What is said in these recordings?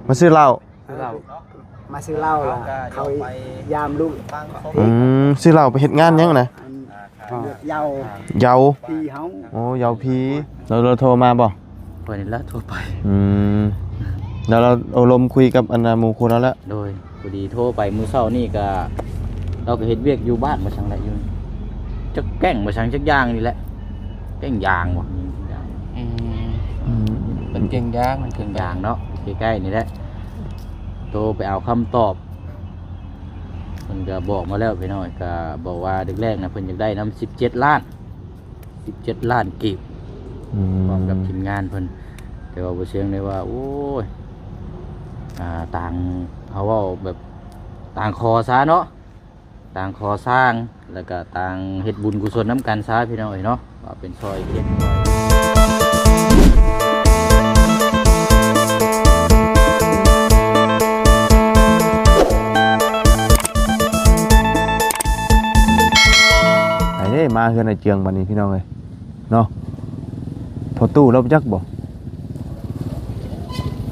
ມາຊື້ເຫຼົ້າ ຊື້ເຫຼົ້າ ມາຊື້ເຫຼົ້າລະ ເຂົາຢາມລູກ ອືມ ຊື້ເຫຼົ້າໄປເຮັດງານຫຍັງນະ? ເຍົາ ເຍົາ ຜີເຮົາ ໂອ້ ເຍົາຜີ ແລ້ວລາວໂທມາບໍ່? ຂ້ອຍນີ້ລະໂທໄປ ອືມ ແລ້ວລາວໂອ້ລົມຄຸຍກັບອັນນ່າໝູ່ຄູ່ລາວແລ້ວ? ໂດຍ ພໍດີໂທໄປມື້ເຊົ້ານີ້ກະ ລາວກະເຮັດວຽກຢູ່ບ້ານບໍ່ຊັງແຫຼະ ຢູ່ຈັກແກ້ງບໍ່ຊັງຈັກຢ່າງນີ້ແຫຼະ ແກ້ງຢາງບໍ່ ອືມ ອືມ ເປັນແກ້ງຢາງ ແກ້ງຢາງເນາະ ໃກ້ໆນີ້ແຫຼະ ໂທໄປເອົາຄຳຕອບ ເພິ່ນກະບອກມາແລ້ວພີ່ນ້ອງ ກະບອກວ່າແລກໆນະ ເພິ່ນຢາກໄດ້ນຳສິບເຈັດລ້ານ ສິບເຈັດລ້ານກີບ ອືມ ພ້ອມກັບທີມງານເພິ່ນ ແຕ່ວ່າບໍ່ຊຽງໄດ້ວ່າ ໂອ້ຍ ອ່າ ຕ່າງ ເຮົາເວົ້າແບບຕ່າງຂໍຊະເນາະ ຕ່າງຂໍສ້າງ ແລ້ວກະຕ່າງເຮັດບຸນກຸສົນນຳກັນຊະ ພີ່ນ້ອງເອີຍເນາະ ວ່າເປັນຊ່ອຍເລັກ ໄປເດ້ ມາເຮືອນອ້າຍເຈືອງບັດນີ້ພີ່ນ້ອງເອີຍເນາະ ພໍ່ຕູ້ລາວຈັກບໍ່?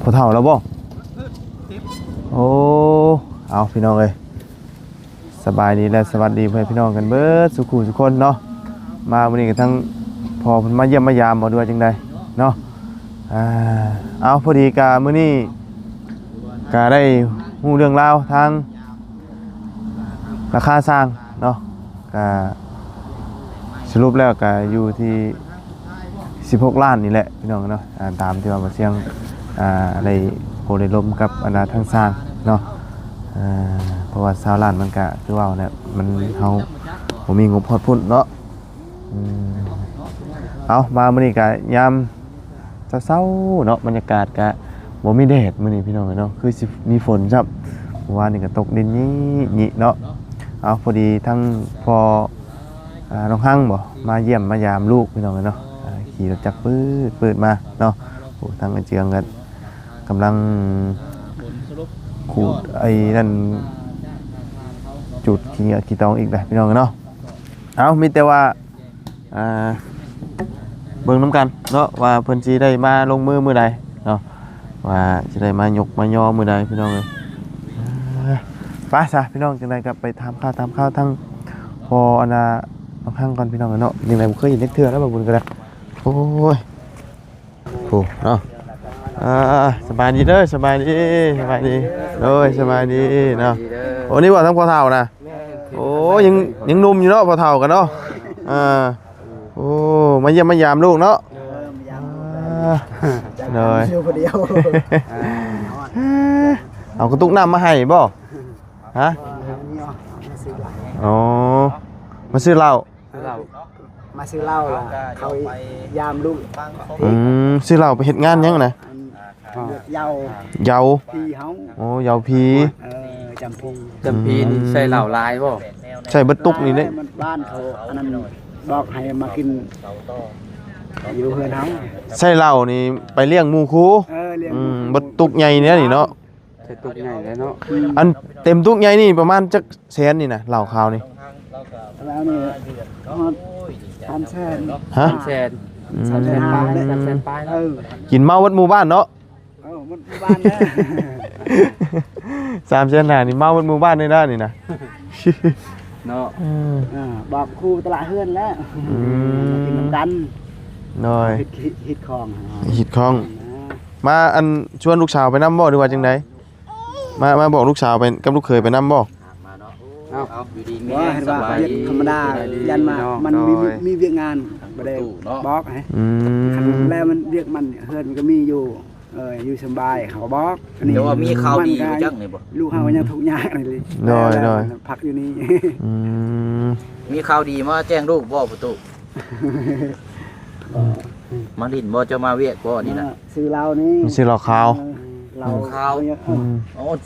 ພໍ່ເຖົ້າລາວບໍ່? ໂອ້ ເອົາພີ່ນ້ອງເອີຍ ສະບາຍດີ ແລະ ສະຫວັດດີພໍ່ແມ່ພີ່ນ້ອງກັນເບິດສູ່ຄູ່ສູ່ຄົນເນາະ ມາມື້ນີ້ກະທັງພໍ່ເພິ່ນມາຢ້ຽມມາຢາມບໍ່ ຫຼືວ່າຈັ່ງໃດເນາະ ອ່າ ເອົາ ພໍດີກະມື້ນີ້ກະໄດ້ຮູ້ເລື່ອງລາວທາງ ລາຄາຊ່າງເນາະ ກະສະຫຼຸບແລ້ວກະຢູ່ທີ່ສິບຫົກລ້ານນີ້ແຫຼະພີ່ນ້ອງເນາະ ອ່າ ຕາມທີ່ວ່າບ່າວຊຽງ ອ່າ ໄດ້ໂອ້ໄດ້ລົມກັບອັນນ່າທາງຊ່າງເນາະ ເພາະວ່າຊາວລ້ານມັນກະຄືເວົ້າແຫຼະ ມັນ ເຮົາບໍ່ມີງົບຮອດພຸ້ນເນາະ ອືມ ເອົາ ມາມື້ນີ້ກະຍາມ ເຊົ້າໆເນາະ ບັນຍາກາດກະບໍ່ມີແດດມື້ນີ້ພີ່ນ້ອງເອີຍເນາະ ຄືຊິມີຝົນຊ້ຳ ເມື່ອວານນີ້ກະຕົກດິນຍິໆເນາະ ເອົາ ພໍດີທັງພໍ່ ອ່າ ນ້ອງຮັງບໍ ມາຢ້ຽມມາຢາມລູກພີ່ນ້ອງເອີຍເນາະ ອ່າ ຂີ່ລົດຈັກປືດໆມາເນາະ ໂອ້ ທາງອ້າຍເຈືອງກະກຳລັງຂູດໄອ້ນັ້ນ ຈູດຂີ້ເຫຍື້ອຂີ້ຕອງອີກແຫຼະພີ່ນ້ອງເນາະ ເອົາ ມີແຕ່ວ່າ ອ່າ ເບິ່ງນຳກັນເນາະ ວ່າເພິ່ນຊິໄດ້ມາລົງມືມື້ໃດເນາະ ວ່າຊິໄດ້ມາຍົກມາຍໍມື້ໃດພີ່ນ້ອງເອີຍ ອ່າ ໄປຊະພີ່ນ້ອງ ຈັ່ງໃດກະໄປຖາມຂ່າວຖາມຄາວທາງພໍ່ອັນນ່າ ນ້ອງຮັງກ່ອນພີ່ນ້ອງເນາະ ຍັງໃດບໍ່ເຄີຍເຫັນຈັກເທື່ອແລ້ວ ບ່າວບຸນກະໄດ້ ໂອ້ຍ ໂອ້ເນາະ ອ່າ ສະບາຍດີເດີ ສະບາຍດີ ສະບາຍດີ ໂດຍ ສະບາຍດີເນາະ ໂອ້ ນີ້ບໍ່ທາງພໍ່ເຖົ້ານະ ແມ່ນ ໂອ້ ຍັງ ຍັງໜຸ່ມຢູ່ເນາະ ພໍ່ເຖົ້າກະເນາະ ອ່າ ໂອ້ ມາຢ້ຽມມາຢາມລູກເນາະ ເອີ ມາຢາມລູກ ອ່າ ໂດຍ ຢູ່ຜູ້ດຽວ ອ່າ ເອົາກະຕຸກນ້ຳມາໃຫ້ບໍ່? ຮະ ອໍ ມາຊື້ເຫຼົ້າ ມາຊື້ເຫຼົ້າລະ ເຂົາຢາມລູກ ອືມ ຊື້ເຫຼົ້າໄປເຮັດງານຫຍັງນະ? ເຍົາ ເຍົາ ຜີເຮົາ ໂອ້ ເຍົາຜີ ເອີ ຈຳຜີ ຈຳຜີນີ້ ອືມ ໃສ່ເຫຼົ້າຫຼາຍບໍ່? ໃສ່ເບິດຕຸກນີ້ເດ້ ບ້ານເຂົາອັນນັ້ນ ບອກໃຫ້ມາກິນຢູ່ເຮືອນເຮົາ ໃສ່ເຫຼົ້ານີ້ໄປລ້ຽງໝູ່ຄູ່ ເອີ ລ້ຽງ ອືມ ໝູ່ ເບິດຕຸກໃຫຍ່ແນວນີ້ເນາະ ໃສ່ຕຸກໃຫຍ່ແລ້ວເນາະ ອັນເຕັມຕຸກໃຫຍ່ນີ້ປະມານຈັກແສນນີ້ນະ ເຫຼົ້າຂາວນີ້ ເຫຼົ້ານີ້ຮອດສາມແສນ ຮະ ສາມແສນ ອືມ ສາມແສນປາຍ ສາມແສນປາຍ ເອີ ກິນເມົາເບິດໝູ່ບ້ານເນາະ ເອີ ໝົດໝູ່ບ້ານເດີ ສາມແສນຫ້ານີ້ເມົາເບິດໝູ່ບ້ານເລີຍນະນີ້ນະ ເນາະ ເອີ ອ່າ ບອກຄູ່ຕະຫຼາດເຮືອນແລ້ວ ອືມ ມາກິນນຳກັນ ໂດຍ ຮີດ ຮີດ ຮີດຄອງ ຮີດຄອງ ມາ ອັນ ຊວນລູກສາວໄປນຳບໍ່ ຫຼືວ່າຈັ່ງໃດ? ມາ ມາບອກລູກສາວໄປກັບລູກເຂີຍໄປນຳບໍ່? ເອົ້າ ຢູ່ດີມີແຮງ ສະບາຍດີ ທຳມະດາ ຢ້ານວ່າມັນມີ ມີວຽກງານ ບໍ່ໄດ້ບອກໃຫ້ ອືມ ຄັນແລ້ວມັນວຽກມັນ ເຮືອນມັນກະມີຢູ່ ເອີ ຢູ່ສະບາຍ ເຂົາບອກ ແຕ່ວ່າມີຂ່າວດີຢູ່ຈັກນີ້ບໍ່? ລູກເຮົາກະຍັງທຸກຍາກນີ້ ໂດຍ ແລ້ວ ໂດຍ ພັກຢູ່ນີ້ ອືມ ມີຂ່າວດີມາແຈ້ງລູກບໍ່ ປະຕູ? ມາຫຼິ້ນບໍ່ ເຈົ້າມາວຽກບໍ່ນີ້ນະ? ຊື້ເຫຼົ້ານີ້ ຊື້ເຫຼົ້າຂາວ ເອີ ເຫຼົ້າຂາວ ເອີ ອໍ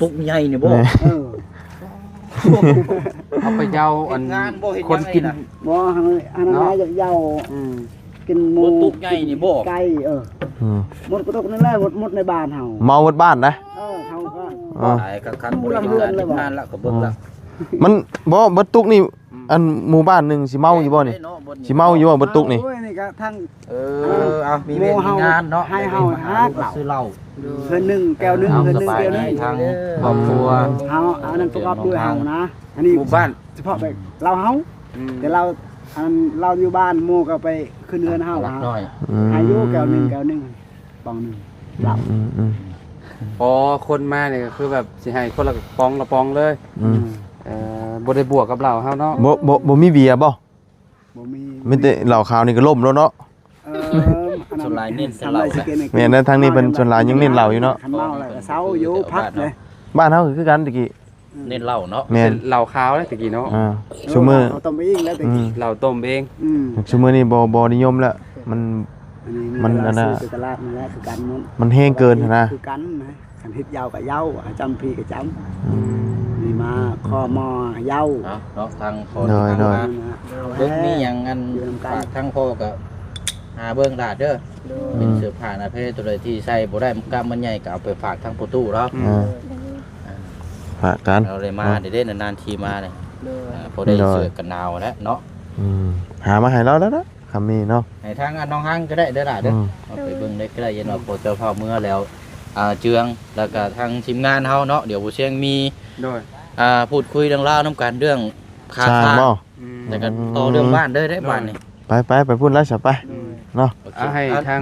ຕຸກໃຫຍ່ນີ້ບໍ່? ເອີ ເອົາໄປເຍົາອັນຄົນກິນ ບໍ່ ອັນນັ້ນນະ ເຍົາ ອືມ ກິນໝູ່ ຕຸກໃຫຍ່ນີ້ບໍ່? ໄກ່ ເອີ ໝົດກະຕຸກນີ້ແຫຼະ ໝົດ ໝົດໃນບ້ານເຮົາ ເມົາໝົດບ້ານນະ ເອີ ເຮົາກະ ເອີ ຫຼາຍຄັກ ຄັນບໍ່ໄດ້ເຮັດງານ ເຮັດງານລະກະເບິ່ງລະ ມັນບໍ່ ເບິດຕຸກນີ້ ອືມ ອັນໝູ່ບ້ານໜຶ່ງຊິເມົາຢູ່ບໍ່ນີ້? ຊິເມົາຢູ່ບໍ່ ບໍ່ຕຸກນີ້? ໂອ້ຍ ນີ້ກໍທັງ ເອີ ເອົາ ມີວຽກມີງານເນາະ ໃຫ້ເຮົາຫາເຫຼົ້າ ຊື້ເຫຼົ້າ ເຮືອນໜຶ່ງແກ້ວໜຶ່ງ ເຮືອນໜຶ່ງແກ້ວໜຶ່ງ ທາງຄອບຄົວ ເຮົາເອົານັ້ນປະກອບດ້ວຍເຮົານະ ອັນນີ້ໝູ່ບ້ານ ສະເພາະແບບເຫຼົ້າເຮົາ ອືມ ແຕ່ເຫຼົ້າ ອັນເຫຼົ້າຢູ່ບ້ານ ໝູ່ກໍໄປຂຶ້ນເຮືອນເຮົາ ຫຼັກນ້ອຍ ອືມ ໃຫ້ຢູ່ແກ້ວໜຶ່ງ ແກ້ວໜຶ່ງ ປອງໜຶ່ງ ອືມ ເຫຼົ້າ ອືມ ອືມ ອໍ ຄົນມານີ້ກໍຄືແບບຊິໃຫ້ຄົນລະກະປ໋ອງລະປ໋ອງເລີຍ ອືມ ເອີ ບໍ່ໄດ້ບວກກັບເຫຼົ້າເຮົາເນາະ ບໍ່ ບໍ່ ບໍ່ມີເບຍບໍ່? ບໍ່ມີ ມີແຕ່ເຫຼົ້າຂາວນີ້ກໍລົ້ມແລ້ວເນາະ ເອີ ອັນນັ້ນ ສ່ວນຫຼາຍເນັ້ນແຕ່ເຫຼົ້າແຫຼະ ແມ່ນນະ ທາງນີ້ເພິ່ນສ່ວນຫຼາຍຍັງເນັ້ນເຫຼົ້າຢູ່ເນາະ ຄັນເມົາແລ້ວກໍເຊົາຢູ່ ພັກເລີຍ ບ້ານເຮົາກໍຄືກັນຕະກີ້ ອືມ ເນັ້ນເຫຼົ້າເນາະ ແມ່ນ ເປັນເຫຼົ້າຂາວເດ້ຕະກີ້ເນາະ ອ່າ ເອີ ຊຸມື້ ເຮົາຕົ້ມເອງແລ້ວຕະກີ້ ອືມ ເຫຼົ້າຕົ້ມເອງ ອືມ ຊຸມື້ນີ້ບໍ່ ບໍ່ນິຍົມແລ້ວ ມັນ ອັນນີ້ມີ ມັນ ແຕ່ວ່າ ອັນນ່າ ຊື້ແຕ່ຕະຫຼາດນີ້ແຫຼະ ຄືກັນໝົດ ມັນແຮງເກີນຫັ້ນນະ ຄືກັນນະ ຄັນເຮັດເຢາກໍເຢາ ຈຳຜີກໍຈຳ ອືມ ນີ້ມາຂໍໝໍເຢາ ເນາະ ເນາະ ທາງພໍ່ ໂດຍ ທາງ ໂດຍ ມາ ເບິ່ງມີຫຍັງອັນ ຢູ່ນຳກັນ ຝາກທາງພໍ່ກໍຫາເບິ່ງຫຼານເດີ ໂດຍ ເປັນເສື້ອຜ້າໜ້າແພ ຕົວໃດທີ່ໃສ່ບໍ່ໄດ້ ມັນກະມັນໃຫຍ່ ກໍເອົາໄປຝາກທາງພໍ່ຕູ້ເນາະ ອືມ ອ່າ ຝາກກັນ ເຮົາໄດ້ມາເນາະ ເດ້ໆ ນານໆທີມາເລີຍ ໂດຍ ອ່າ ພໍໄດ້ ໂດຍ ເສື້ອກັນໜາວແຫຼະເນາະ ອືມ ຫາມາໃຫ້ລາວແລ້ວນະ ຄຳມີເນາະ ໃຫ້ທາງອັນນ້ອງຮັງກໍໄດ້ເດີຫຼ້າເດີ ອືມ ເອົາໄປເບິ່ງໄດ້ກໍໄດ້ ເຫັນວ່າພໍ່ເຈົ້າພາເມືອແລ້ວ ອ່າ ເຈືອງ ແລ້ວກໍທາງທີມງານເຮົາເນາະ ດຽວບໍ່ຊຽງມີ ໂດຍ ອ່າ ພູດຄຸຍເລື່ອງລາວນຳກັນ ເລື່ອງຄ່າສ້າງ ສ້າງບໍ່? ອືມ ແລ້ວກໍຕໍ່ເລື່ອງບ້ານເດີ ໄດ້ ໂດຍ ບ້ານນີ້ ໄປໆ ໄປພຸ້ນແລ້ວຊະ ໄປ ອືມ ເນາະ ໂອເຄ ເອົາໃຫ້ທາງ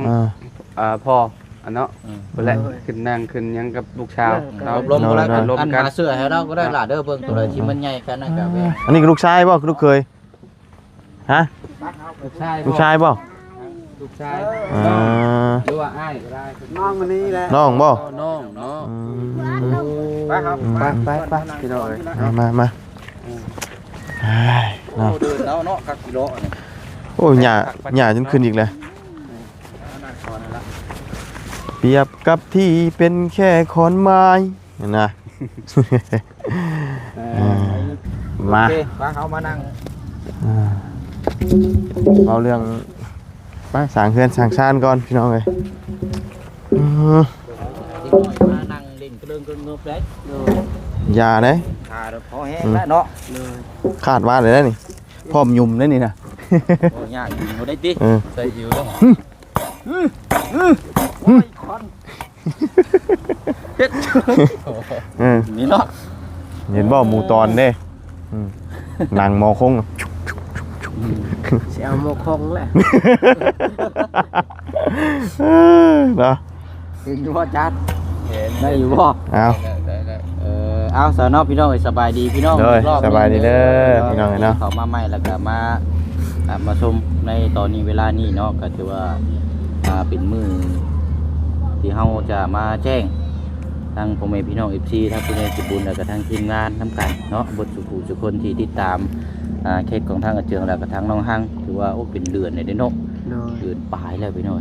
ອ່າ ພໍ່ ອັນເນາະ ອືມ ເພິ່ນແຫຼະ ໂດຍ ຂຶ້ນນັ່ງຂຶ້ນຫຍັງກັບລູກສາວ ເນາະ ໂດຍ ໂດຍ ໂດຍ ອັນ ອັນຫາເສື້ອໃຫ້ລາວກໍໄດ້ຫຼ້າເດີ ເບິ່ງຕົວໃດທີ່ມັນໃຫຍ່ກັນນັ້ນກໍແມ່ນ ອັນນີ້ກໍລູກຊາຍບໍ່ ຄືລູກເຂີຍ? ຮະ? ລູກຊາຍ ລູກຊາຍບໍ່? ລູກຊາຍ ອ່າ ນ້ອງ ຫຼືວ່າອ້າຍກໍໄດ້ ນ້ອງອັນນີ້ແຫຼະ ນ້ອງບໍ່? ນ້ອງເນາະ ອືມ ໄປ ໄປ ໄປ ພີ່ນ້ອງເອີຍ ມາ ມາ ມາ ເອີ ເນາະ ໂອ້ ເດີນເອົາເນາະ ຄັກອີ່ຫຼີເນາະ ໂອ້ ຫຍ້າ ຫຍ້າຈົນຂຶ້ນອີກແລ້ວ ປຽບກັບທີ່ເປັນແຄ່ຂອນໄມ້ ເຫັນນະ ເອີ ເອີ ມາ ໂອເຄ ມາ ເຮົາມານັ່ງ ອ່າ ເວົ້າເລື່ອງ ໄປ ສ້າງເຮືອນສ້າງຊານກ່ອນ ພີ່ນ້ອງເອີຍ ອືມ ເດັກນ້ອຍມານັ່ງຫຼິ້ນກະເລີງກະເງິບເດ້ ຢ່າເດ້ ຂາພໍແຮງແລ້ວເນາະ ອືມ ຂາດວ່ານເລີຍນະນີ້ ພ້ອມຫຍຸມເດ້ນີ້ນະ ໂອ້ ຍາກຢູ່ບໍ່ໄດ້ຕິ ເອີ ໃສ່ຫິວແລ້ວ ອືມ ອືມ ອືມ ໂອ້ຍ ຄວັນ ເຮັດ ເອີ ນີ້ເນາະ ເຫັນບໍ່ ໝູຕອນເດ້ ອືມ ນັ່ງໝໍ້ຄົງ ຊິເອົາໝໍ້ຄົງແຫຼະ ເນາະ ເຫັນຢູ່ບໍ່ ຈານ ເຫັນ ໄດ້ຢູ່ບໍ່ ເອົາ ໄດ້ ໄດ້ ໄດ້ ເອີ ເອົາ ຊະເນາະ ພີ່ນ້ອງເອີຍ ສະບາຍດີພີ່ນ້ອງ ໂດຍ ອີກຮອບໜຶ່ງ ສະບາຍດີເດີ ເດີ ພີ່ນ້ອງເອີຍເນາະ ເຂົ້າມາໃໝ່ ແລ້ວກໍມາ ອ່າ ມາຊົມໃນຕອນນີ້ ເວລານີ້ເນາະ ກໍຖືວ່າ ອ່າ ເປັນມື້ທີ່ເຮົາຈະມາແຈ້ງ ທັງພໍ່ແມ່ພີ່ນ້ອງ ເອັຟຊີ ທັງຜູ້ໃຫຍ່ໃຈບຸນ ແລ້ວກໍທັງທີມງານນຳກັນເນາະ ເບິດສູ່ຜູ້ສູ່ຄົນທີ່ຕິດຕາມ ອ່າ ເຂດຂອງທາງອາເຈືອງ ແລ້ວກໍທາງນ້ອງຮັງ ຖືວ່າ ໂອ້ ເປັນເດືອນແລ້ວເດ້ເນາະ ໂດຍ ເດືອນປາຍແລ້ວພີ່ນ້ອງ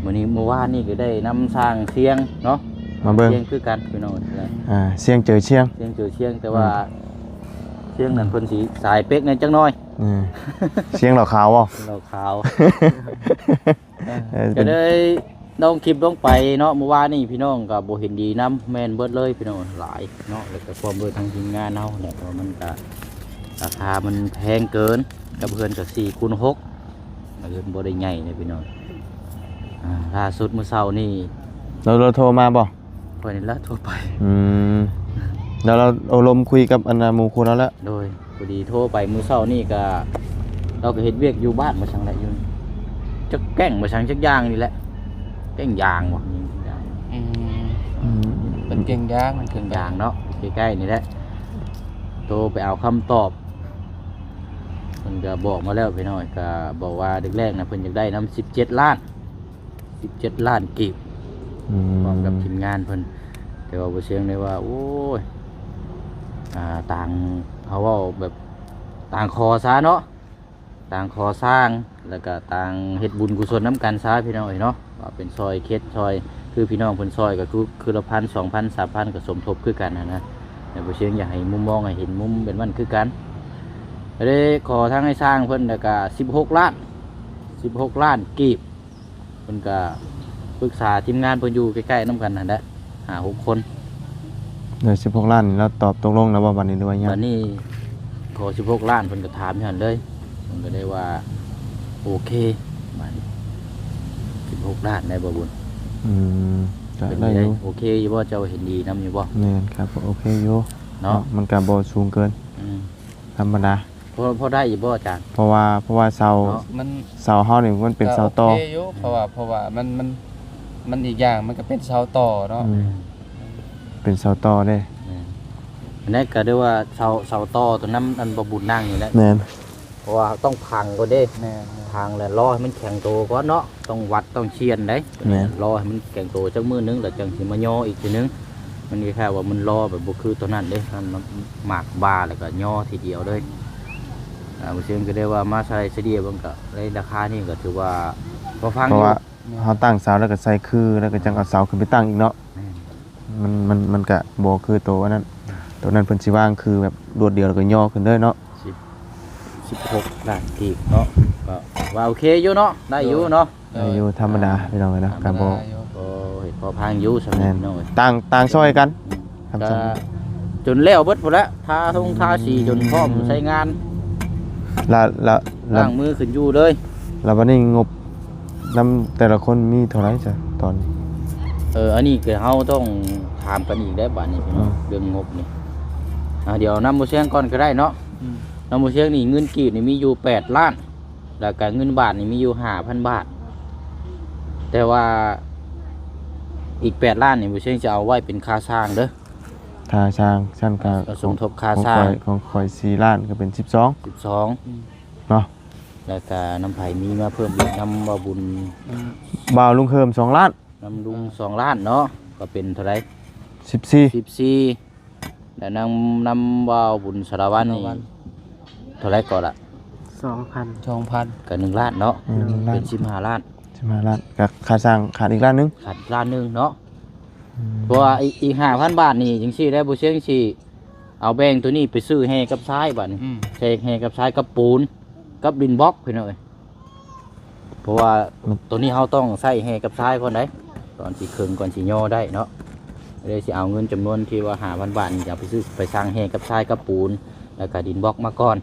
ມື້ນີ້ ມື້ວານນີ້ກໍໄດ້ນຳຊ່າງຊຽງເນາະ ມາເບິ່ງ ຊຽງຄືກັນພີ່ນ້ອງ ອ່າ ຊຽງເຈີຊຽງ ຊຽງເຈີຊຽງ ແຕ່ວ່າ ອືມ ຊຽງນັ້ນເພິ່ນຊິສາຍເປັກແດ່ຈັກໜ້ອຍ ອືມ ຊຽງເຫຼົ້າຂາວບໍ່? ເຫຼົ້າຂາວ ເອີ ເອີ ກໍເລີຍລົງຄລິບລົງໄປເນາະ ມື້ວານນີ້ພີ່ນ້ອງກໍບໍ່ເຫັນດີນຳ ແມ່ນເບິດເລີຍພີ່ນ້ອງ ຫຼາຍເນາະ ແລ້ວກໍພ້ອມດ້ວຍທາງທີມງານເຮົາແຫຼະ ວ່າມັນກໍລາຄາມັນແພງເກີນ ກັບເຮືອນກໍສີ່ຄູນຫົກ ເຮືອນບໍ່ໄດ້ໃຫຍ່ເດ້ພີ່ນ້ອງ ອ່າ ລ່າສຸດມື້ເຊົ້ານີ້ ແລ້ວ ແລ້ວໂທມາບໍ່? ຂ້ອຍນີ້ລະໂທໄປ ອືມ ແລ້ວລາວໂອ້ລົມຄຸຍກັບອັນນ່າໝູ່ຄູ່ລາວແລ້ວ ໂດຍ ພໍດີໂທໄປມື້ເຊົ້ານີ້ກະ ລາວກະເຮັດວຽກຢູ່ບ້ານບໍ່ຊັງແຫຼະ ຢູ່ຈັກແກ້ງບໍ່ຊັງຈັກຢ່າງນີ້ແຫຼະ ແກ້ງຢາງບໍ່ ອືມ ອືມ ເປັນແກ້ງຢາງ ມັນແກ້ງຢາງເນາະ ໃກ້ໆນີ້ແຫຼະ ໂທໄປເອົາຄຳຕອບ ເພິ່ນກະບອກມາແລ້ວພີ່ນ້ອງ ກະບອກວ່າແລກໆນະ ເພິ່ນຢາກໄດ້ນຳສິບເຈັດລ້ານ ສິບເຈັດລ້ານກີບ ອືມ ພ້ອມກັບທີມງານເພິ່ນ ແຕ່ວ່າບໍ່ຊຽງໄດ້ວ່າ ໂອ້ຍ ອ່າ ຕ່າງ ເຮົາເວົ້າແບບຕ່າງຂໍຊະເນາະ ຕ່າງຂໍສ້າງ ແລ້ວກະຕ່າງເຮັດບຸນກຸສົນນຳກັນຊະ ພີ່ນ້ອງເອີຍເນາະ ວ່າເປັນຊ່ອຍເຂດຊ່ອຍ ຄືພີ່ນ້ອງເພິ່ນຊ່ອຍກະຄື ຄືລະພັນ ສອງພັນ ສາມພັນ ກະສົມທົບຄືກັນຫັ້ນນະ ແຕ່ບໍ່ຊຽງຢາກໃຫ້ມຸມມອງໃຫ້ເຫັນມຸມແບບນັ້ນຄືກັນ ເລີຍຂໍທາງອ້າຍຊ່າງເພິ່ນ ແລ້ວກະສິບຫົກລ້ານ ສິບຫົກລ້ານກີບ ເພິ່ນກະປຶກສາທີມງານເພິ່ນຢູ່ໃກ້ໆນຳກັນຫັ້ນແຫຼະ ຫ້າຫົກຄົນ ໂດຍ ສິບຫົກລ້ານນີ້ລາວຕອບຕົກລົງແລ້ວບໍ່ ບາດນີ້ ຫຼືວ່າຍັງ? ບາດນີ້ ພໍສິບຫົກລ້ານເພິ່ນກໍຖາມຢູ່ຫັ້ນເລີຍ ເພິ່ນກໍໄດ້ວ່າໂອເຄ ປະມານສິບຫົກລ້ານໄດ້ບໍ່ບຸນ? ອືມ ກໍໄດ້ຢູ່. ເປັນໄງ ໂອເຄຢູ່ບໍ່? ເຈົ້າເຫັນດີນຳຢູ່ບໍ່? ແມ່ນ ກໍໂອເຄຢູ່ເນາະ ເນາະ ມັນກໍບໍ່ສູງເກີນ ອືມ ທຳມະດາ. ພໍ ພໍໄດ້ຢູ່ບໍ່ອາຈານ? ເພາະວ່າ ເພາະວ່າເສົາ ເນາະ ມັນ ເສົາເຮົານີ້ມັນເປັນເສົາຕໍ່ ກໍໂອເຄຢູ່ ເພາະວ່າ ເພາະວ່າມັນ ມັນ ມັນອີກຢ່າງມັນກໍເປັນເສົາຕໍ່ເນາະ ອືມ ເປັນເສົາຕໍ່ເດ້ ແມ່ນ ອັນນັ້ນກໍເອີ້ນວ່າເສົາ ເສົາຕໍ່ຕົວນຳອັນບໍ່ບຸນນັ່ງນີ້ແຫຼະ ແມ່ນ ເພາະວ່າຕ້ອງພັງກ່ອນເດ້ ແມ່ນໆ ພັງແລ້ວລໍໃຫ້ມັນແຂງໂຕກ່ອນເນາະ ຕ້ອງວັດຕ້ອງຊຽນເດ້ ແມ່ນ ລໍໃຫ້ມັນແຂງໂຕຈັກມື້ໜຶ່ງ ແລ້ວຈັ່ງຊິມາຍໍອີກເທື່ອໜຶ່ງ. ມັນຄ້າຍໆວ່າມັນລໍແບບບໍ່ຄືຕົວນັ້ນເດ້ ມັນໝາກບາ ແລ້ວກໍຍໍທີດຽວເລີຍ. ອ່າ ບໍ່ເຊິ່ງກໍໄດ້ວ່າມາໃສ່ສະເລ່ຍເບິ່ງ ກໍໃນລາຄານີ້ກໍຖືວ່າພໍຟັງຢູ່ ເພາະວ່າເຮົາຕັ້ງເສົາແລ້ວກໍໃສ່ຄື ແລ້ວກໍຈັ່ງເອົາເສົາຂຶ້ນໄປຕັ້ງອີກເນາະ ແມ່ນ ມັນ ມັນ ມັນກະບໍ່ຄືໂຕອັນນັ້ນ ໂຕນັ້ນເພິ່ນຊິວາງຄືແບບໂດດດຽວແລ້ວກໍຍໍຂຶ້ນເລີຍເນາະ ສິບ ສິບຫົກລ້ານກີບເນາະ ກໍວ່າໂອເຄຢູ່ເນາະ ໄດ້ຢູ່ເນາະ ໄດ້ຢູ່ ທຳມະດາ ອ່າ ພີ່ນ້ອງເອີຍເນາະ ທຳມະດາ ກໍບໍ່ ກໍເຮັດພໍພັງຢູ່ ສ່ຳນີ້ ແມ່ນ ພີ່ນ້ອງເອີຍ ຕ່າງ ຕ່າງຊ່ອຍກັນ ອືມ ກໍຈົນແລ້ວເບິດພຸ້ນແຫຼະ ທາທົ່ງທາສີຈົນພ້ອມໃຊ້ງານ ລະ ລະ ລະ ລ້າງມືຂຶ້ນຢູ່ເລີຍ ລະບັດນີ້ງົບ ນຳແຕ່ລະຄົນມີເທົ່າໃດຊະຕອນນີ້? ເອີ ອັນນີ້ກໍເຮົາຕ້ອງຖາມກັນອີກໄດ້ບາດນີ້ພີ່ນ້ອງ ອືມ ເລື່ອງງົບນີ້ ອ່າ ດຽວນຳບໍ່ແຊງກ່ອນກໍໄດ້ເນາະ ອືມ ນຳບໍ່ແຊງນີ້ເງິນກີບນີ້ມີຢູ່ແປດລ້ານ ແລ້ວກໍເງິນບາດນີ້ມີຢູ່ຫ້າພັນບາດ ແຕ່ວ່າອີກແປດລ້ານນີ້ບໍ່ແຊງຈະເອົາໄວ້ເປັນຄ່າສ້າງເດີ ຄ່າສ້າງ ຊັ້ນກໍ ເອົາສົມທົບຄ່າສ້າງ ຂອງຂ້ອຍ ຂອງຂ້ອຍສີ່ລ້ານ ກໍເປັນສິບສອງ ສິບສອງ ອືມ ເນາະ ແລ້ວກະນຳໃຜມີມາເພີ່ມອີກ? ນຳບ່າວບຸນ ອືມ ບ່າວລຸງເຮີມສອງລ້ານ ນຳລຸງສອງລ້ານເນາະ ກໍເປັນເທົ່າໃດ? ສິບສີ່ ສິບສີ່ ແລ້ວນຳ ນຳບ່າວບຸນສາລະວັນນີ້ ສາລະວັນ ເທົ່າໃດກໍລະ? ສອງພັນ ສອງພັນ ກໍໜຶ່ງລ້ານເນາະ ອືມ ໂດຍ ໜຶ່ງລ້ານ ເປັນສິບຫ້າລ້ານ ສິບຫ້າລ້ານ ກໍຄ່າສ້າງຂາດອີກລ້ານໜຶ່ງ ຂາດລ້ານໜຶ່ງເນາະ ອືມ ເພາະວ່າອີກ ອີກຫ້າພັນບາດນີ້ ຈັ່ງຊີ້ແລ້ວ ບໍ່ເຊິ່ງຊິ ເອົາແບ່ງໂຕນີ້ໄປຊື້ແຮ່ກັບຊາຍບາດນີ້ ອືມ ໃສ່ແຮ່ກັບຊາຍກັບປູນກັບດິນບລັອກພີ່ນ້ອງເອີຍ ເພາະວ່າ ມັນ ໂຕນີ້ເຮົາຕ້ອງໃຊ້ແຮ່ກັບຊາຍກ່ອນໃດ ກ່ອນຊິເຄິ່ງ ກ່ອນຊິຍໍໄດ້ເນາະ ເລີຍຊິເອົາເງິນຈຳນວນທີ່ວ່າຫ້າພັນບາດນີ້ ຈະເອົາໄປຊື້ ໄປສັ່ງແຮ່ກັບຊາຍກັບປູນ ແລ້ວກະດິນບລັອກມາກ່ອນ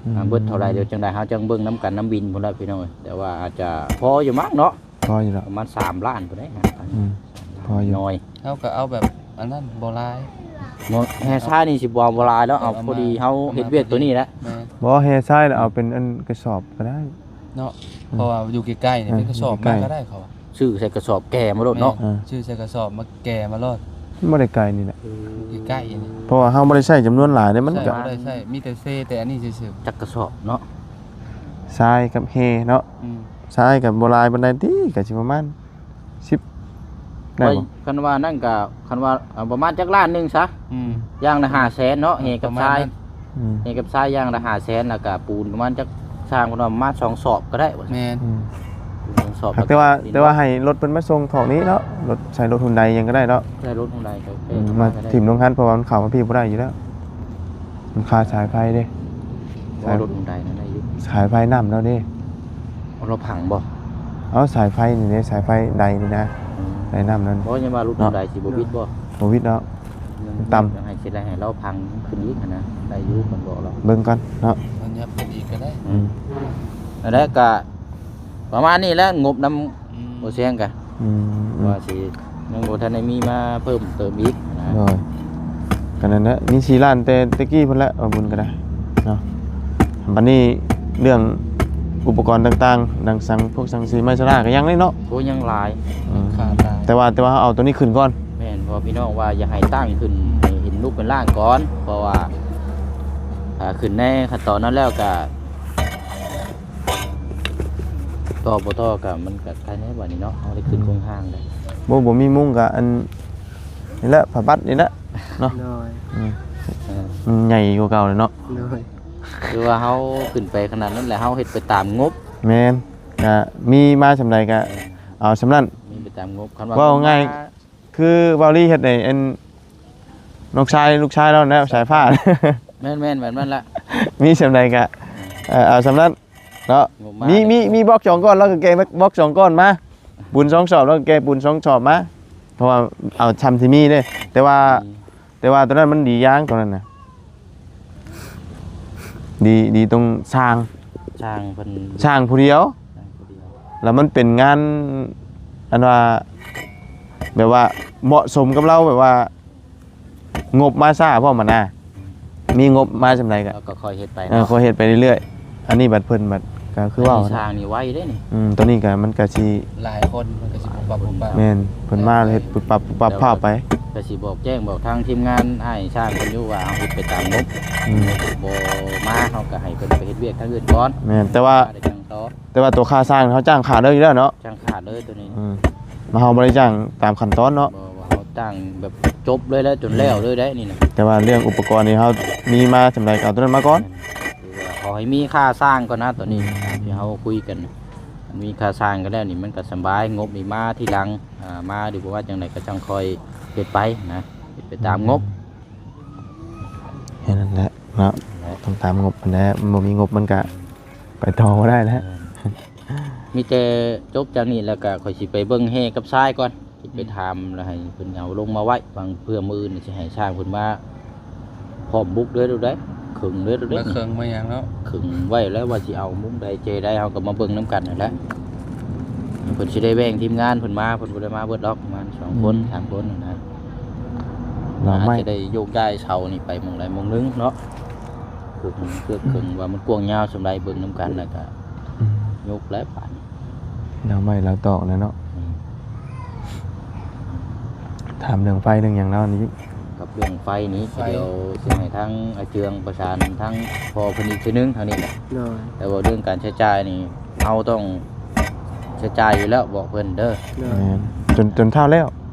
ອືມ ອ່າ ເບິດເທົ່າໃດ ດຽວຈັ່ງໃດເຮົາຈັ່ງເບິ່ງນຳກັນນຳບິນພຸ້ນແຫຼະພີ່ນ້ອງເອີຍ ແຕ່ວ່າອາດຈະພໍຢູ່ມັກເນາະ ພໍຢູ່ແລ້ວ ປະມານສາມລ້ານພຸ້ນເດ້ ອືມ ພໍຢູ່ ນ້ອຍ ເຮົາກໍເອົາແບບອັນນັ້ນບໍ່ຫຼາຍ ບໍ່ ແຮ່ຊາຍນີ້ຊິບໍ່ເອົາບໍ່ຫຼາຍແລ້ວ ເອົາ ເອົາ ພໍດີເຮົາເຮັດວຽກໂຕນີ້ແຫຼະ ແມ່ນ ບໍ່ ແຮ່ຊາຍແລ້ວເອົາເປັນອັນກະສອບກໍໄດ້ເນາະ ອືມ ເພາະວ່າຢູ່ໃກ້ໆນີ້ ເອີ ເປັນກະສອບ ຢູ່ໃກ້ໆ ມາກໍໄດ້ເຂົາວ່າ ຊື້ໃສ່ກະສອບແກ່ມາໂລດເນາະ ເອີ ຊື້ໃສ່ກະສອບມາແກ່ມາໂລດ ມັນບໍ່ໄດ້ໄກນີ້ແຫຼະ ຢູ່ໃກ້ໆນີ້ ເພາະວ່າເຮົາບໍ່ໄດ້ໃຊ້ຈຳນວນຫຼາຍເດ້ ມັນກໍ ໃຊ້ ບໍ່ໄດ້ໃຊ້ ມີແຕ່ເຊແຕ່ອັນນີ້ຊື່ໆ ຈັກກະສອບເນາະ ຊາຍກັບແຮ່ເນາະ ອືມ ຊາຍກໍບໍ່ຫຼາຍປານໃດຕິ ກໍຊິປະມານ ສິບ ໄດ້ບໍ່? ຄັນວ່ານັ້ນກະ ຄັນວ່າ ເອົາປະມານຈັກລ້ານໜຶ່ງຊະ ອືມ ຢ່າງລະຫ້າແສນເນາະ ເອີ ແຮ່ກັບຊາຍ ປະມານນັ້ນ ອືມ ແຮ່ກັບຊາຍຢ່າງລະຫ້າແສນ ແລ້ວກະປູນປະມານຈັກ ຊ່າງເພິ່ນວ່າປະມານສອງສອບກໍໄດ້ວ່າຊັ້ນ ແມ່ນ ອືມ ສອງສອບ ແຕ່ວ່າ ແຕ່ວ່າໃຫ້ລົດເພິ່ນມາສົ່ງຖອກນີ້ເນາະ ລົດ ໃຊ້ລົດຮຸນໄດຫຍັງກໍໄດ້ເນາະ ໃຊ້ລົດຮຸນໄດກໍ ອືມ ໂອເຄ ມາຖິ້ມລົງຫັ້ນ ເພາະວ່າມັນເຂົ້າມາພີ້ບໍ່ໄດ້ຢູ່ແລ້ວ ມັນຄາສາຍໄຟເດ້ ບໍ່ ສາຍ ລົດຮຸນໄດນັ້ນໄດ້ຢູ່ ສາຍໄຟນ້ຳລາວເດ້ ເອົາລາວພັງບໍ່? ເອົາສາຍໄຟນີ້ເດ້ ສາຍໄຟໄດນີ້ນະ ອືມ ໄດນ້ຳນັ້ນ ບໍ່ ຍັງວ່າລົດຮຸນໄດຊິບໍ່ບິດບໍ່? ບໍ່ບິດເນາະ ມັນຕ່ຳ ຍັງໃຫ້ຊິໄດ້ໃຫ້ລາວພັງຂຶ້ນອີກຫັ້ນນະ ໄດ້ຢູ່ ເພິ່ນບອກລາວ ເບິ່ງກ່ອນເນາະ ເພິ່ນຍັບຂຶ້ນອີກກໍໄດ້ ອືມ ອືມ ອັນນັ້ນກໍປະມານນີ້ແຫຼະ ງົບນຳ ອືມ ບໍ່ແຊງກະ ອືມ ວ່າຊິ ຍັງບໍ່ທັນໄດ້ມີມາເພີ່ມເຕີມອີກນະ ໂດຍ ກໍນັ້ນແຫຼະ ມີສີ່ລ້ານແຕ່ແຕ່ກີ້ພຸ້ນແຫຼະ ວ່າບຸນກໍໄດ້ເນາະ ບັດນີ້ເລື່ອງອຸປະກອນຕ່າງໆ ດັ່ງສັງ ພວກສັງສີໄມ້ຊະລາກໍຍັງເດ້ເນາະ ໂອ້ ຍັງຫຼາຍ ອືມ ຂາດຫຼາຍ ແຕ່ວ່າ ແຕ່ວ່າເຮົາເອົາໂຕນີ້ຂຶ້ນກ່ອນ ແມ່ນ ເພາະວ່າພີ່ນ້ອງວ່າຢາກໃຫ້ຕັ້ງຂຶ້ນໃຫ້ເຫັນຮູບເປັນຮ່າງກ່ອນ ເພາະວ່າ ອ່າ ຂຶ້ນໃນຂັ້ນຕອນນັ້ນແລ້ວກໍ ຕໍ່ບໍ່ຕໍ່ກໍມັນກໍໄກແດ່ບັດນີ້ເນາະ ເຮົາໄດ້ຂຶ້ນ ອືມ ໂຄງຮ່າງແລ້ວ ບໍ່ ບໍ່ມີມຸ້ງກໍອັນ ນີ້ແຫຼະ ຜ້າບັດນີ້ແຫຼະເນາະ ໂດຍ ອືມ ເອີ ມັນໃຫຍ່ກວ່າເກົ່າແລ້ວເນາະ ໂດຍ ຄືວ່າເຮົາຂຶ້ນໄປຂະໜາດນັ້ນແຫຼະ ເຮົາເຮັດໄປຕາມງົບ ແມ່ນ ກະມີມາສ່ຳໃດກະເອົາສ່ຳນັ້ນ ມີໄປຕາມງົບ ຄັນວ່າ ເວົ້າງ່າຍ ຄືເວົ້າລີເຮັດໃຫ້ອັນ ນ້ອງຊາຍ ລູກຊາຍລາວນັ້ນແຫຼະ ສາຍຟ້າ ແມ່ນໆ ແບບນັ້ນແຫຼະ ມີສ່ຳໃດກະ ເອີ ເອົາສ່ຳນັ້ນ ເນາະ ມີ ມີ ມີບລັອກສອງກ້ອນ ລາວກໍແກ່ບລັອກສອງກ້ອນມາ ປູນສອງສອບ ລາວກໍແກ່ປູນສອງສອບມາ ເພາະວ່າເອົາຊ່ຳທີ່ມີເດ້ ແຕ່ວ່າ ອືມ ແຕ່ວ່າຕົວນັ້ນມັນດີຢ່າງ ຕົວນັ້ນນະ ດີ ດີຕົງຊ່າງ ຊ່າງເພິ່ນ ຊ່າງຜູ້ດຽວ ຊ່າງຜູ້ດຽວ ແລ້ວມັນເປັນງານ ອັນວ່າ ແບບວ່າເໝາະສົມກັບລາວ ແບບວ່າງົບມາຊ້າພ້ອມຫັ້ນນະ ມີງົບມາສ່ຳໃດກໍ ເຮົາກໍຄ່ອຍເຮັດໄປ ເອີ ເນາະ ຄ່ອຍເຮັດໄປເລື້ອຍໆ ອັນນີ້ບັດເພິ່ນບັດກໍຄືເວົ້າ ອັນນີ້ສ້າງນີ້ໄວເດ້ນີ້ ອືມ ໂຕນີ້ກໍມັນກໍຊິ ຫຼາຍຄົນມັນກໍຊິປຸບປັບປຸບປັບ ແມ່ນ ເພິ່ນມາເຮັດປຸບປັບປຸບປັບພ້າວໄປ ກໍຊິບອກແຈ້ງບອກທາງທີມງານອ້າຍຊ່າງເພິ່ນຢູ່ວ່າເຮົາເຮັດໄປຕາມງົບ ອືມ ບໍ່ມາເຮົາກໍໃຫ້ເພິ່ນໄປເຮັດວຽກທາງອື່ນກ່ອນ ແມ່ນ ແຕ່ວ່າ ມາໄດ້ຈັ່ງຕໍ່ ແຕ່ວ່າຕົວຄ່າສ້າງເຮົາຈ້າງຂາດເລີຍຢູ່ແລ້ວເນາະ ຈ້າງຂາດເລີຍໂຕນີ້ ອືມ ເຮົາບໍ່ໄດ້ຈ້າງຕາມຂັ້ນຕອນເນາະ ບໍ່ ວ່າເຮົາຈ້າງແບບຈົບເລີຍແຫຼະ ຈົນແລ້ວເລີຍໄດ໋ນີ້ນະ ແຕ່ວ່າເລື່ອງອຸປະກອນນີ້ເຮົາມີມາສ່ຳໃດກໍເອົາໂຕນັ້ນມາກ່ອນ ຄືວ່າຂໍໃຫ້ມີຄ່າສ້າງກ່ອນນະ ຕອນນີ້ ອືມ ທີ່ເຮົາຄຸຍກັນ ມັນມີຄ່າສ້າງກັນແລ້ວນີ້ ມັນກໍສະບາຍ ງົບນີ້ມາທີຫຼັງ ອ່າ ມາ ຫຼື ບໍ່ວ່າຈັ່ງໃດກໍຈັ່ງຄ່ອຍເຮັດໄປນະ ເຮັດໄປຕາມງົບ ແຄ່ນັ້ນແຫຼະເນາະ ແຫຼະ ຕ້ອງຕາມງົບຫັ້ນແຫຼະ ບໍ່ມີງົບມັນກະໄປຕໍ່ບໍ່ໄດ້ແລ້ວ ເອີ ມີແຕ່ຈົບຈາກນີ້ແລ້ວກະຂ້ອຍຊິໄປເບິ່ງແຮ່ກັບຊາຍກ່ອນ ຊິໄປ ອືມ ຖາມແລ້ວໃຫ້ເພິ່ນເອົາລົງມາໄວ້ ບາງເທື່ອມື້ອື່ນຊິໃຫ້ຊ່າງເພິ່ນມາ ພ້ອມບຸກເດີລູກເດີ ເຄິ່ງເດີລູກເດີ ມາເຄິ່ງມາຫຍັງເນາະ ເຄິ່ງໄວ້ແລ້ວວ່າຊິເອົາມຸມໃດເຈໃດ ເຮົາກໍມາເບິ່ງນຳກັນຫັ້ນແຫຼະ ເພິ່ນຊິໄດ້ແບ່ງທີມງານເພິ່ນມາ ເພິ່ນບໍ່ໄດ້ມາເບິດດອກ ປະມານສອງຄົນ ອືມ ສາມຄົນຫັ້ນນະ ລາວໄມ້ ອາດຈະໄດ້ໂຍກຍ້າຍເສົານີ້ໄປໝ່ອງໃດໝ່ອງໜຶ່ງເນາະ ເຄິ່ງ ເຄືອເຄິ່ງວ່າມັນກວ້າງຍາວສ່ຳໃດ ເບິ່ງນຳກັນ ແລ້ວກໍ ອືມ ຍົກແລ້ວບາດນີ້ ລາວໄມ້ລາວຕອກແລ້ວເນາະ ອືມ ຖາມເລື່ອງໄຟເລື່ອງຫຍັງລາວນີ້ ກັບເລື່ອງໄຟນີ້ ໄຟ ດຽວຊິໃຫ້ທາງອາເຈືອງປະສານທາງພໍ່ເພິ່ນອີກເທື່ອໜຶ່ງເທົ່ານີ້ແຫຼະ ໂດຍ ແຕ່ວ່າເລື່ອງການໃຊ້ຈ່າຍນີ້ ເຮົາຕ້ອງໃຊ້ຈ່າຍຢູ່ແລ້ວ ບອກເພິ່ນເດີ ໂດຍ ແມ່ນ ຈົນ ຈົນເທົ່າແລ້ວ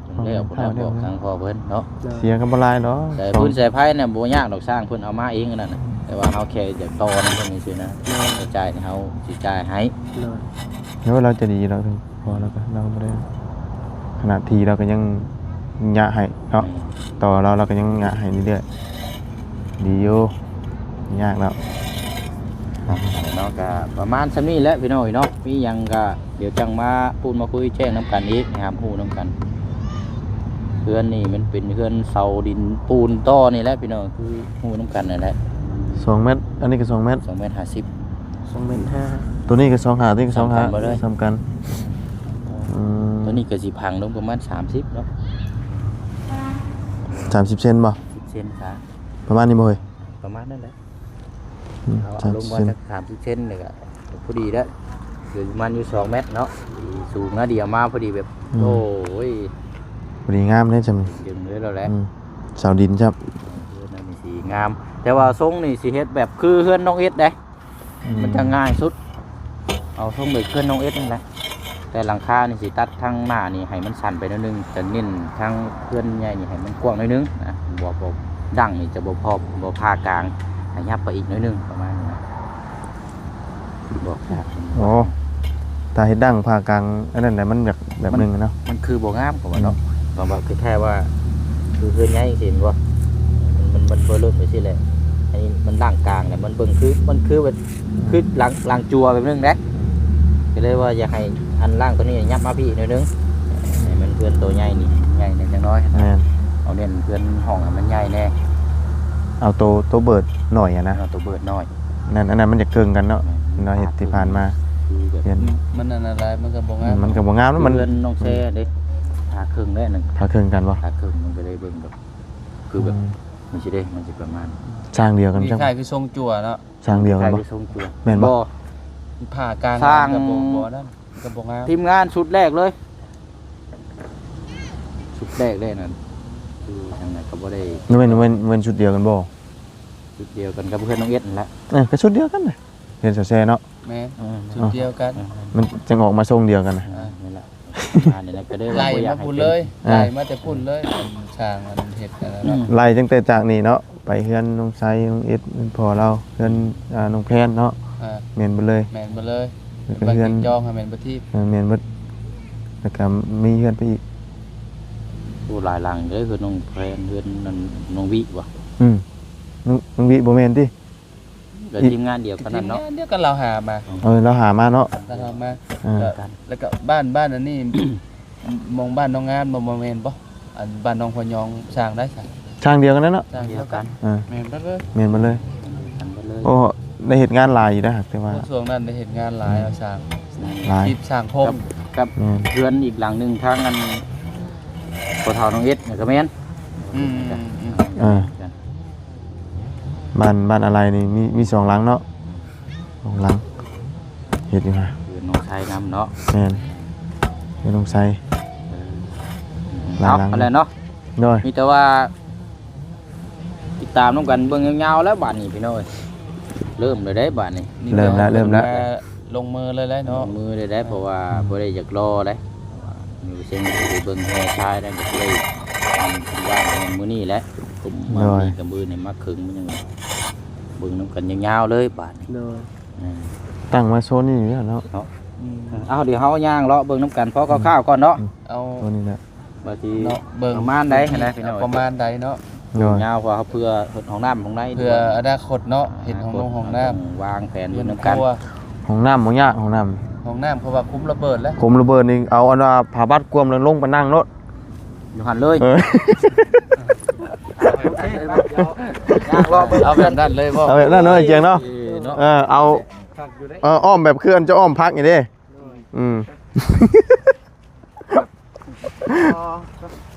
ແລ້ວ ເທົ່າແລ້ວ ບອກທາງພໍ່ເພິ່ນເນາະ ໂດຍ ເສຍກໍບໍ່ຫຼາຍດອກ ແຕ່ ສອງ ພື້ນສາຍໄຟນີ້ບໍ່ຍາກດອກ ຊ່າງເພິ່ນເອົາມາເອງອັນນັ້ນນະ ອືມ ແຕ່ວ່າເຮົາແຄ່ຢາກຕໍ່ນຳເພິ່ນຊື່ໆນະ ໂດຍ ໃຊ້ຈ່າຍນີ້ເຮົາຊິຈ່າຍໃຫ້ ໂດຍ ແລ້ວລາວໃຈດີຢູ່ດອກ ພໍແລ້ວກໍ ລາວບໍ່ໄດ້ ຂະໜາດທີ່ລາວກໍຍັງຍະໃຫ້ເນາະ ອືມ ຕໍ່ລາວ ລາວກໍຍັງຍະໃຫ້ເລື້ອຍໆ ດີຢູ່ ຍາກແລ້ວ ເນາະ ກໍປະມານສ່ຳນີ້ແຫຼະພີ່ນ້ອງເອີຍເນາະ ມີຫຍັງກໍ ດຽວຈັ່ງມາພູດມາຄຸຍແຈ້ງນຳກັນອີກ ໃຫ້ຮັບຮູ້ນຳກັນ ເຮືອນນີ້ມັນເປັນເຮືອນເສົາດິນປູນຕໍ່ນີ້ແຫຼະພີ່ນ້ອງ ຄືຮູ້ນຳກັນນັ້ນແຫຼະ ສອງແມັດ ອັນນີ້ກໍສອງແມັດ ສອງແມັດຫ້າສິບ ສອງແມັດຫ້າ ໂຕນີ້ກໍສອງຫ້າ ໂຕນີ້ກໍສອງຫ້າ ສ່ຳກັນເບິດເລີຍ ສ່ຳກັນ ອືມ ໂຕນີ້ກໍຊິພັງລົງປະມານສາມສິບເນາະ ສາມສິບເຊັນບໍ່ ສິບເຊັນຊະ ປະມານນີ້ບໍ່ເຮີ້ຍ ປະມານນັ້ນແຫຼະ ອືມ ເອົາ ເອົາລົງມາ ສາມສິບເຊັນ ຈັກສາມສິບເຊັນນີ້ກໍພໍດີແລ້ວ ຢູ່ປະມານຢູ່ສອງແມັດເນາະ ສູງນະ ດຽວມາພໍດີແບບ ອືມ ໂອ້ຍ ພໍດີງາມເດ້ຊ່ຳນີ້ ຈຶ່ງເລີຍແລ້ວແຫຼະ ອືມ ເສົາດິນຈ້ຳ ເອີ ເຮືອນນີ້ຊິງາມ ແຕ່ວ່າຊົງນີ້ຊິເຮັດແບບຄືເຮືອນນ້ອງເອັດເດ້ ອືມ ມັນຈະງ່າຍສຸດ ເອົາຊົງແບບເຮືອນນ້ອງເອັດນີ້ແຫຼະ ແຕ່ຫຼັງຄານີ້ຊິຕັດທາງໜ້ານີ້ໃຫ້ມັນສັ້ນໄປໜ້ອຍໜຶ່ງ ຈະເນັ້ນທາງເຮືອນໃຫຍ່ນີ້ໃຫ້ມັນກວ້າງໜ້ອຍໜຶ່ງນະ ບໍ່ ບໍ່ ດັ້ງນີ້ຈະບໍ່ພໍ ບໍ່ຜ່າກາງ ໃຫ້ຫຍັບໄປອີກໜ້ອຍໜຶ່ງ ປະມານນີ້ນະ ບອກຍາກ ໂອ້ ຖ້າເຮັດດັ້ງຜ່າກາງ ອັນນັ້ນແຫຼະ ມັນຢາກແບບໜຶ່ງເນາະ ມັນຄືບໍ່ງາມ ເຂົາວ່າເນາະ ອືມ ເຂົາວ່າຄືແຄ່ວ່າ ຄືເຮືອນໃຫຍ່ ເຫັນບໍ່ ມັນ ມັນ ມັນບໍ່ເລິກໄປຊີ້ແຫຼະ ອັນນີ້ມັນດັ້ງກາງແຫຼະ ມັນເບິ່ງຄື ມັນຄືແບບ ອືມ ຄືຫຼັງ ຫຼັງຈັ່ວແບບໜຶ່ງເດ້ ກໍເລີຍວ່າຢາກໃຫ້ອັນລ່າງໂຕນີ້ຫຍັບມາພີ້ໜ້ອຍໜຶ່ງ ໃຫ້ມັນເຮືອນໂຕໃຫຍ່ນີ້ໃຫຍ່ແດ່ຈັກໜ້ອຍ ແມ່ນ ເອົາເນັ້ນເຮືອນຫ້ອງໃຫ້ມັນໃຫຍ່ແດ່ ເອົາໂຕ ໂຕເບີດໜ້ອຍຫັ້ນນະ ເອົາໂຕເບີດໜ້ອຍ ນັ້ນ ອັນນັ້ນມັນຈະເຄິ່ງກັນເນາະ ແມ່ນ ເນາະ ເຮັດທີ່ຜ່ານມາ ຄືແບບ ເຮັດ ມັນອັນຕະລາຍ ມັນກໍບໍ່ງາມ ມັນກໍບໍ່ງາມ ມັນ ເຮືອນນ້ອງແຊເດ້ ຜ່າເຄິ່ງເດ້ນັ້ນ ຜ່າເຄິ່ງກັນບໍ່ ຜ່າເຄິ່ງ ມັນກໍໄດ້ເບິ່ງແບບ ຄືແບບ ອືມ ມັນຊິເດ້ ມັນຊິປະມານ ຊ່າງດຽວກັນ ຄ້າຍໆຄືຊົງຈັ່ວເນາະ ຊ່າງດຽວກັນບໍ່ ຄ້າຍໆຄືຊົງຈັ່ວ ແມ່ນບໍ່ ບໍ່ ຜ່າກາງ ສ້າງ ມັນກໍບໍ່ ບໍ່ນັ້ນ ມັນກໍບໍ່ງາມ ທີມງານຊຸດແລກເລີຍ ຊຸດແລກເລີຍນັ້ນ ຄືທາງໃດກໍບໍ່ໄດ້ ແມ່ນ ແມ່ນ ແມ່ນຊຸດດຽວກັນບໍ່ ຊຸດດຽວກັນກັບເຮືອນນ້ອງເອັດນັ້ນແຫຼະ ເອີ ກໍຊຸດດຽວກັນນະ ເຮືອນສາວແຊເນາະ ແມ່ນ ເອີ ຊຸດດຽວກັນ ມັນຈຶ່ງອອກມາຊົງດຽວກັນນະ ອ່າ ນັ້ນແຫຼະ ປະມານນີ້ແຫຼະ ກໍເລີຍວ່າບໍ່ຢາກໃຫ້ເປັນ ອ່າ ໄລ່ມາແຕ່ພຸ້ນເລີຍ ອັນຊ່າງອັນເຮັດອັນນັ້ນເນາະ ອືມ ໄລ່ຕັ້ງແຕ່ຈາກນີ້ເນາະ ໄປເຮືອນນ້ອງໄຊ ນ້ອງເອັດ ເຮືອນພໍ່ລາວ ເຮືອນ ອ່າ ນ້ອງແພນເນາະ ອ່າ ແມ່ນເບິດເລີຍ ແມ່ນເບິດເລີຍ ແລ້ວກໍເຮືອນ ບ້ານຕິດຈອງຫັ້ນແມ່ນເບິດທີບ ແມ່ນ ແມ່ນເບິດ ແລ້ວກໍມີເຮືອນໄປອີກ ໂອ້ ຫຼາຍຫຼັງເດ້ ເຮືອນນ້ອງແພນ ເຮືອນນັ້ນ ນ້ອງວິບໍ່ ອືມ ນ້ອງ ນ້ອງວິບໍ່ແມ່ນຕິ ກໍທີມງານດຽວກັນນັ້ນເນາະ ທີມງານດຽວກັນ ລາວຫາມາ ເອີ ລາວຫາມາເນາະ ລາວຫາມາ ເອີ ແລ້ວ ແລ້ວກໍບ້ານ ບ້ານອັນນີ້ ໝ່ອງບ້ານນ້ອງງາມບໍ່ ບໍ່ແມ່ນບໍ່ ອັນບ້ານນ້ອງພໍ່ຍອງ ຊ່າງໃດຊ່າງ ຊ່າງດຽວກັນນັ້ນເນາະ ຊ່າງດຽວກັນ ເອີ ແມ່ນເບິດເລີຍ ແມ່ນເບິດເລີຍ ແມ່ນເບິດເລີຍ ໂອ້ ໄດ້ເຮັດງານຫຼາຍຢູ່ນະ ແຕ່ວ່າ ຊ່ວງນັ້ນໄດ້ເຮັດງານຫຼາຍ ອືມ ເອົາສ້າງ ຫຼາຍ ຕິດສ້າງໂຄມ ກັບ ກັບ ແມ່ນ ເຮືອນອີກຫຼັງໜຶ່ງ ທາງອັນພໍ່ເຖົ້ານ້ອງເອັດນີ້ກໍແມ່ນ ອືມ ເອີ ບ້ານ ບ້ານອາໄລນີ້ມີ ມີສອງຫຼັງເນາະ ສອງຫຼັງ ເຮັດຢູ່ຫັ້ນ ເຮືອນນ້ອງໄຊນຳເນາະ ແມ່ນ ເຮືອນນ້ອງໄຊ ເອີ ຫຼາຍຫຼັງ ເອົາ ຫັ້ນແຫຼະເນາະ ໂດຍ ມີແຕ່ວ່າ ຕິດຕາມນຳກັນເບິ່ງຍາວໆແລ້ວບາດນີ້ພີ່ນ້ອງເອີຍ ເລີ່ມແລ້ວເດ້ບາດນີ້ ເລີ່ມແລ້ວ ເລີ່ມແລ້ວ ລົງມືເລີຍແຫຼະເນາະ ລົງມືເລີຍເດ້ ເພາະວ່າບໍ່ໄດ້ຢາກລໍເດ້ ມີເຊິ່ງໄປເບິ່ງແຮ່ຊາຍໄດ້ກໍເລີຍ ວ່າງມື້ນີ້ແຫຼະ ໂດຍ ມື້ນີ້ກັບມື້ນີ້ມາເຄິ່ງມັນຍັງເບິ່ງນຳກັນຍາວໆເລີຍບາດນີ້ ໂດຍ ອືມ ຕັ້ງມາໂຊນນີ້ແລ້ວເນາະ ເນາະ ອືມ ເອົາ ດຽວເຮົາຍ່າງເລາະເບິ່ງນຳກັນພໍຄ່າວໆກ່ອນເນາະ ອືມ ເອົາ ໂຊນນີ້ແຫຼະ ວ່າຊິ ເນາະ ເບິ່ງປະມານໃດຫັ້ນນະພີ່ນ້ອງ ປະມານໃດເນາະ ໂດຍ ຍາວ ເພາະວ່າເຮົາເພື່ອເຮັດຫ້ອງນ້ຳຫ້ອງໃນ ເພື່ອອະນາຄົດເນາະ ເຮັດຫ້ອງນົງຫ້ອງນ້ຳ ວາງແຜນຢູ່ນຳກັນ ຫ້ອງນ້ຳບໍ່ຍາກ ຫ້ອງນ້ຳ ຫ້ອງນ້ຳ ເພາະວ່າຄຸມລະເບີດແລ້ວ ຄຸມລະເບີດນີ້ ເອົາອັນວ່າຜ້າບັດກວມແລ້ວລົງໄປນັ່ງໂລດ ຢູ່ຫັ້ນເລີຍ ເອີ ເອົາແບບນັ້ນເລີຍບໍ່ ເອົາແບບນັ້ນເນາະ ເອີ ເນາະ ເອີ ເອົາ ເອີ ອ້ອມແບບຄືອັນຈະອ້ອມຜັກນີ້ເດ້ ອືມ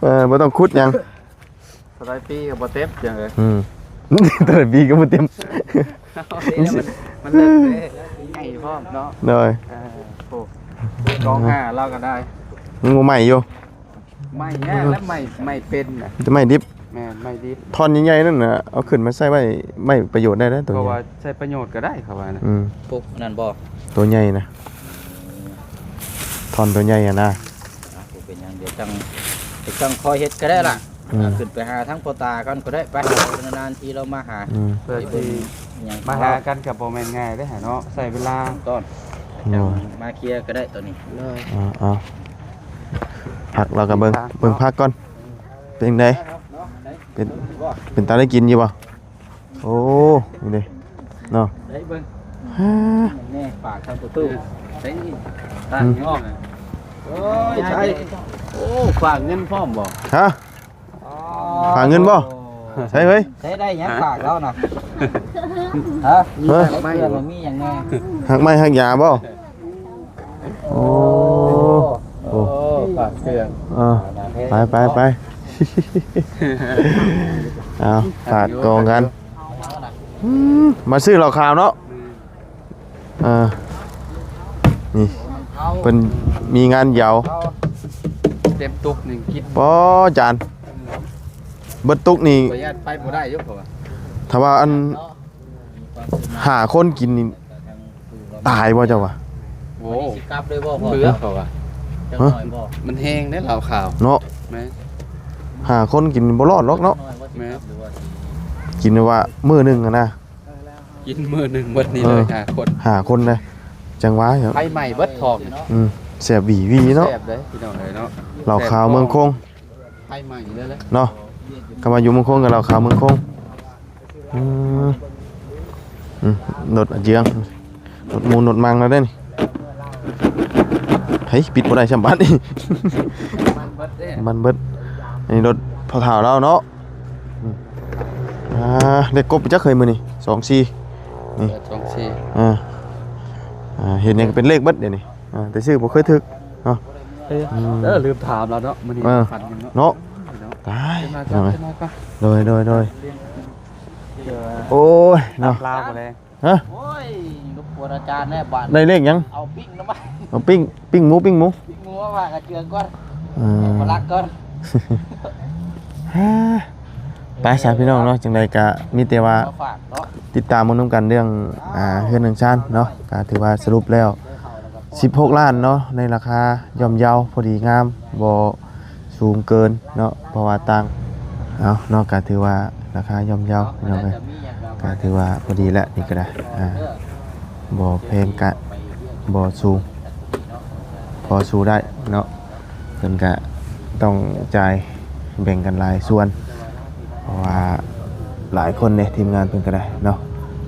ເອີ ບໍ່ຕ້ອງຂຸດຫຍັງ ສະໄລປີກໍບໍ່ເຕັມຫຍັງເອີຍ ອືມ ສະໄລປີກໍບໍ່ເຕັມ ມັນ ມັນເລິກເດ້ ໃຫຍ່ພ້ອມເນາະ ໂດຍ ເອີ ໂອ້ ກອງຫ້າລາວກໍໄດ້ ຍັງບໍ່ໃໝ່ຢູ່ ໄມ້ຍາກແລ້ວ ໄມ້ ໄມ້ເປັນນະ ແຕ່ໄມ້ດິບ ແມ່ນ ໄມ້ດິບ ທ່ອນໃຫຍ່ໆນັ້ນນະ ເອົາຂຶ້ນມາໃຊ້ໄວ້ ໄມ້ປະໂຫຍດໄດ້ເດ້ ຕົວ ເພາະວ່າໃຊ້ປະໂຫຍດກໍໄດ້ ເຂົາວ່ານະ ອືມ ປຸກນັ້ນບໍ່ ຕົວໃຫຍ່ນະ ທ່ອນຕົວໃຫຍ່ຫັ້ນນະ ອ່ະ ບໍ່ເປັນຫຍັງ ດຽວຈັ່ງ ດຽວຈັ່ງຄ່ອຍເຮັດກໍໄດ້ລະ ອືມ ຂຶ້ນໄປຫາທາງພໍ່ຕາກ່ອນກໍໄດ້ ໄປ ນານໆທີລາວມາຫາ ອືມ ເພື່ອຊິມາຫາກັນກໍບໍ່ແມ່ນງ່າຍເດ້ເນາະ ໃຊ້ເວລາ ຕອນ ໂດຍ ມາເຄຍກໍໄດ້ຕອນນີ້ ເອີ ເອົາ ເອົາ ພັກ ລາວກໍເບິ່ງ ເບິ່ງພັກກ່ອນ ເປັນຈັ່ງໃດ ເປັນ ເປັນຕາໄດ້ກິນຢູ່ບໍ່? ໂອ້ ນີ້ເດ້ເນາະ ໄດ້ເບິ່ງ ຮາ ແນ່ ຝາກທາງປະຕູ ໄດ້ ອືມ ໂອ້ຍ ໃຊ່ ໂອ້ ຝາກເງິນພ້ອມບໍ່? ຮະ ຝາກເງິນບໍ່? ໃຊ່ເຮີ້ຍ ໃຊ້ໄດ້ຫຍັງຝາກລາວນະ? ຮະ ຮະ ມີຫຍັງແນ່? ຮາກໄມ້ຮາກຢາບໍ່? ໂອ້ ໂອ້ ໂອ້ ຝາກເຄື່ອງ ເອີ ໄປ ໄປ ໄປ ເອົາ ຝາກກອງກັນ ອືມ ມາຊື້ເຫຼົ້າຂາວເນາະ ເອີ ນີ້ ເພິ່ນມີງານເຍົາ ເຕັມຕຸກນີ້ກິນ ປໍ ຈານ ເບິດຕຸກນີ້ ຂໍອະນຸຍາດໄປບໍ່ໄດ້ຢູ່ ເພາະວ່າ ຖ້າວ່າອັນ ຫ້າຄົນກິນນີ້ຕາຍບໍ່ເຈົ້າວ່າ? ໂອ້ ຊິກັບເລີຍບໍ່? ເບື່ອເຂົາວ່າ ຈັກໜ້ອຍບໍ່? ມັນແຮງເດ້ເຫຼົ້າຂາວເນາະ ແມ່ນ ຫ້າຄົນກິນບໍ່ລອດດອກເນາະ ແມ່ນ ກິນວ່າມື້ໜຶ່ງຫັ້ນນະ ກິນມື້ໜຶ່ງເບິດນີ້ເລີຍ ເອີ ຫ້າຄົນ ຫ້າຄົນເດ້ ຈັ່ງຫວາ ໄຟໄໝ້ເບິດທ້ອງ ອືມ ແສບຫວີໆເນາະ ແຊບເດ້ພີ່ນ້ອງເອີຍເນາະ ເຫຼົ້າຂາວເມືອງຄົງ ໄຟໄໝ້ເລີຍເນາະ ຄຳວ່າຢູ່ເມືອງຄົງກໍເຫຼົ້າຂາວເມືອງຄົງ ອືມ ອືມ ລົດອາເຈືອງ ລົດມູນລົດມັງແລ້ວເດ້ນີ້ ເຮີ້ຍ ປິດບໍ່ໄດ້ຊ້ຳບາດນີ້ ນ້ຳມັນເບິດເດ້ ນ້ຳມັນເບິດ ອັນນີ້ລົດພໍ່ເຖົ້າລາວເນາະ ອືມ ອ່າ ເລກກົບຈັກເຄີຍມື້ນີ້ ສອງສີ່ ນີ້ ເອີ ສອງສີ່ ອ່າ ອ່າ ເຫັນຫຍັງກໍເປັນເລກເບິດດຽວນີ້ ອ່າ ແຕ່ຊື່ບໍ່ເຄີຍຖືກເນາະ ເອີ ອືມ ເອີ ລືມຖາມລາວເນາະ ມື້ນີ້ ເອີ ຝັນຫຍັງເນາະ ເນາະ ຕາຍ ເນາະ ໂດຍ ໂດຍ ໂດຍ ໂອ້ຍເນາະ ລາວບໍ່ແລງ ຮະ ໂອ້ຍ ລົບກວນອາຈານແດ່ບາດ ໄດ້ເລກຫຍັງ? ເອົາປີ້ງນຳມາ ເອົາປີ້ງ ປີ້ງໝູ ປີ້ງໝູ ປີ້ງໝູມາຝາກອາເຈືອງກ່ອນ ເອີ ໃຫ້ບໍ່ລັກກ່ອນ ໄປຊະພີ່ນ້ອງເນາະ ຈັ່ງໃດກະມີແຕ່ວ່າ ມາຝາກເນາະ ຕິດຕາມເບິ່ງນຳກັນເລື່ອງ ອ່າ ເຮືອນເຮືອນຊານເນາະ ກະຖືວ່າສະຫຼຸບແລ້ວ ສິບຫົກລ້ານເນາະ ໃນລາຄາຍ່ອມເຍົາ ພໍດີງາມ ບໍ່ ສູງເກີນເນາະ ເພາະວ່າຕ່າງ ເອົາເນາະ ກະຖືວ່າລາຄາຍ່ອມເຍົາພີ່ນ້ອງເອີຍ ກະຖືວ່າພໍດີແຫຼະ ນີ້ກໍໄດ້ ອ່າ ບໍ່ແພງກະບໍ່ສູງ ພໍສູ້ໄດ້ເນາະ ເພິ່ນກະຕ້ອງຈ່າຍແບ່ງກັນຫຼາຍສ່ວນ ເພາະວ່າຫຼາຍຄົນເດ້ ທີມງານເພິ່ນກໍໄດ້ເນາະ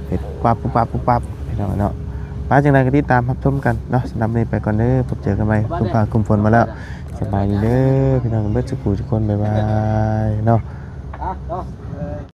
ເຮັດປັບປຸບປັບປຸບປັບ ພີ່ນ້ອງເນາະ ໄປ ຈັ່ງໃດກໍຕິດຕາມຮັບຊົມກັນເນາະ ສຳລັບມື້ນີ້ໄປກ່ອນເດີ ພົບເຈີກັນໃໝ່ ຄຸມຟ້າຄຸມຝົນມາແລ້ວ ສະບາຍດີເດີ ພີ່ນ້ອງເບິດສູ່ຜູ້ສູ່ຄົນ ບາຍບາຍເນາະ.